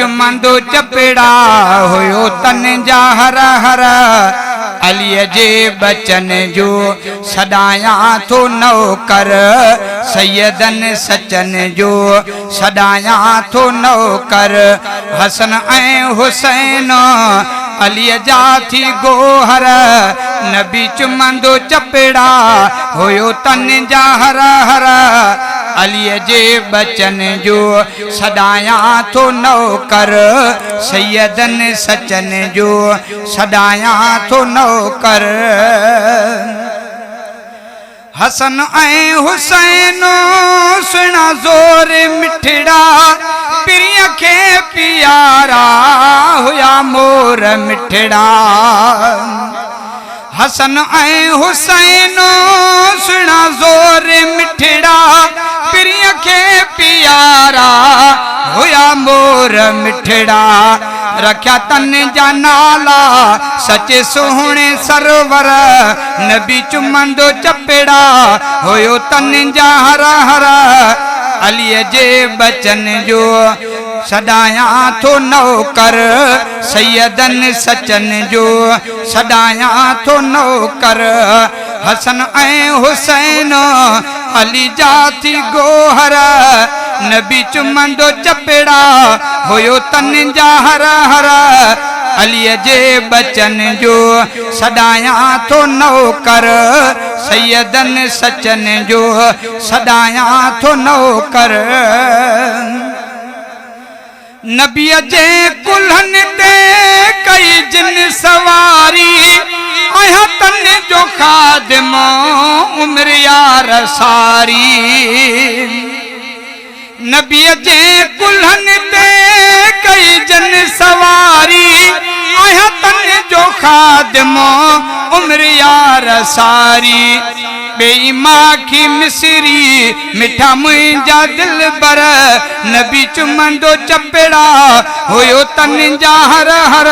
چمندو چپڙا، هيو تن جا هر هر. عليء جي ٻچن جو سڏايان ٿو نوڪر، سيدن سچن جو سڏايان ٿو نوڪر. حسن ۽ حسين عليء جا ٿي گوهر، نبي چمندو چپڙا، هيو تن جا هر هر. عليء جي ٻچن جو سڏايان ٿو نوڪر، سيدن سچن جو سڏايان ٿو نوڪر. حسن ۽ حسين سهڻا زور مٺڙا، پرينء کي پيارا هيا مور مٺڙا. حسن ۽ حسين سهڻا زور مٺڙا، پرينء کي پيارا هيا مور مٺڙا. رکيا تن جا نالا سچي سهڻي سرور، نبي چمندو چپڙا هيو تن جا هر هر. عليء جي ٻچن جو سڏايان ٿو نوڪر، سيدن سچن جو سڏايان ٿو نوڪر. حسن ۽ حسين علي جا ٿي گوهر، نبي چمندو چپڙا هيو تن جا هر هر. عليء جي ٻچن جو سڏايان ٿو نوڪر، سيدن سچن جو سڏايان ٿو نوڪر. نبيء جي ڪلهن تي ڪئي جن سواري، آهيان تن جو خادم عمر يار ساري. نبيء جي ڪلهن تي ڪئي جن سواري، آهيان تن جو خادم عمر يار ساري. ٻئي ماکي مصري مٺا منهنجا دلبر، نبي چمندو چپڙا هيو تن جا هر هر.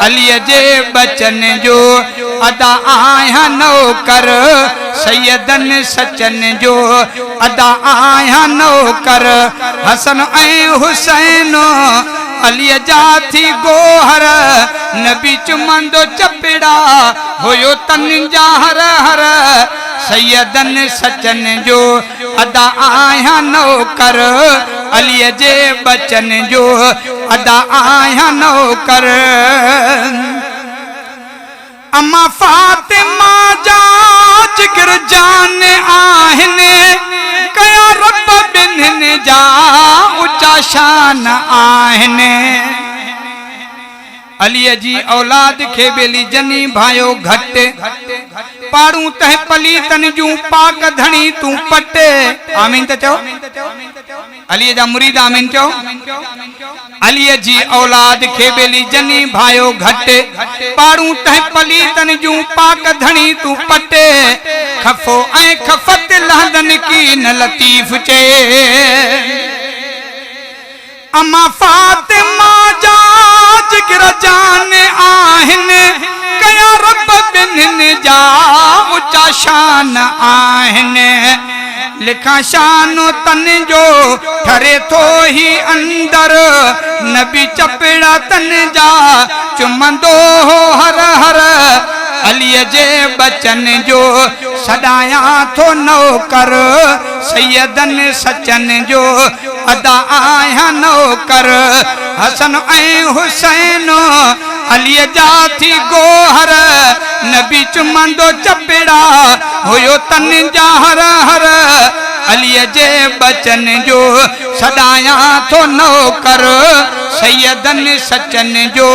عليء جي ٻچن جو ادا آهيان نوڪر، سيدن سچن جو ادا آهيان نوڪر. حسن ۽ حسين عليء جا ٿي گوهر، نبي چمندو چپڙا هيو تن جا هر هر. سيدن سچن جو ادا آهيان نوڪر، عليء جي ٻچن جو ادا آهيان نوڪر. اما فاطمه جا جگر جان آهن، ڪيا رب ٻنهين جا اوچا شان آهن. عليء جي اولاد کي ٻيلي جني ڀانئيو گهٽ، پاڙون تنهن پليتن جون پاڪ ڌڻي تون پٽ. آمين ته چئو. عليء جا مريد آمين چئو. عليء جي اولاد کي ٻيلي جني ڀانئيو گهٽ، پاڙون تنهن پليتن جون پاڪ ڌڻي تون پٽ. خفو ۽ خفت لهندن ڪين لطيف چئي. اما فاطمه جا جگر جان آهن، ڪيا رب ٻنهين جا اوچا شان آهن. لکان شان تن جو ٺري ٿو هي اندر، نبي چپڙا تن جا چمندو هو هر هر. عليء جي ٻچن جو سڏايان ٿو نوڪر، سيدن سچن جو ادا آهيان نوڪر. حسن ۽ حسين عليء جا ٿي گوهر، نبي چمندو چپڙا هيو تن جا هر هر. عليء جي ٻچن جو سڏايان ٿو نوڪر، سيدن سچن جو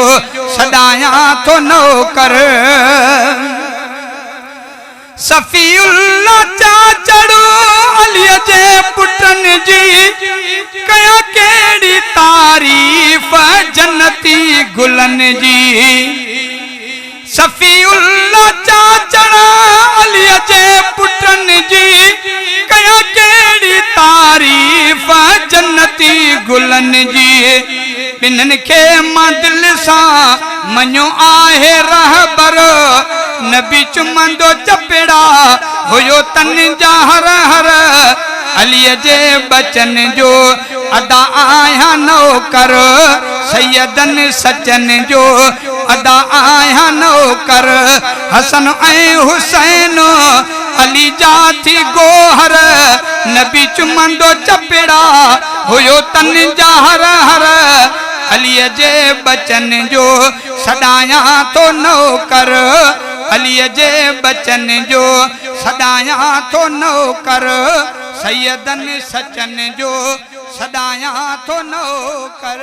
سڏايان ٿو نوڪر. صفي الله چاچڙ عليء جي پٽن جي، ڪيان ڪهڙي تعريف جنتي گلن جي. صفي الله چاچڙ عليء جي پٽن جي، ڪيان ڪهڙي تعريف جنتي گلن جي. ٻنهن کي مان دل سان مڃيو آهي رهبر، نبي چمندو چپڙا هيو تن جا هر هر. عليء جي ٻچن جو ادا آهيان نوڪر، سيدن سچن جو ادا آهيان نوڪر. حسن ۽ حسين علي جا ٿي گوهر، نبي چمندو چپڙا هيو تن جا هر هر. علي جي ٻچن جو سڏايان ٿو نوڪر، علي جي ٻچن جو سڏايان ٿو نوڪر. سيدن سچن جو سڏايان ٿو نوڪر.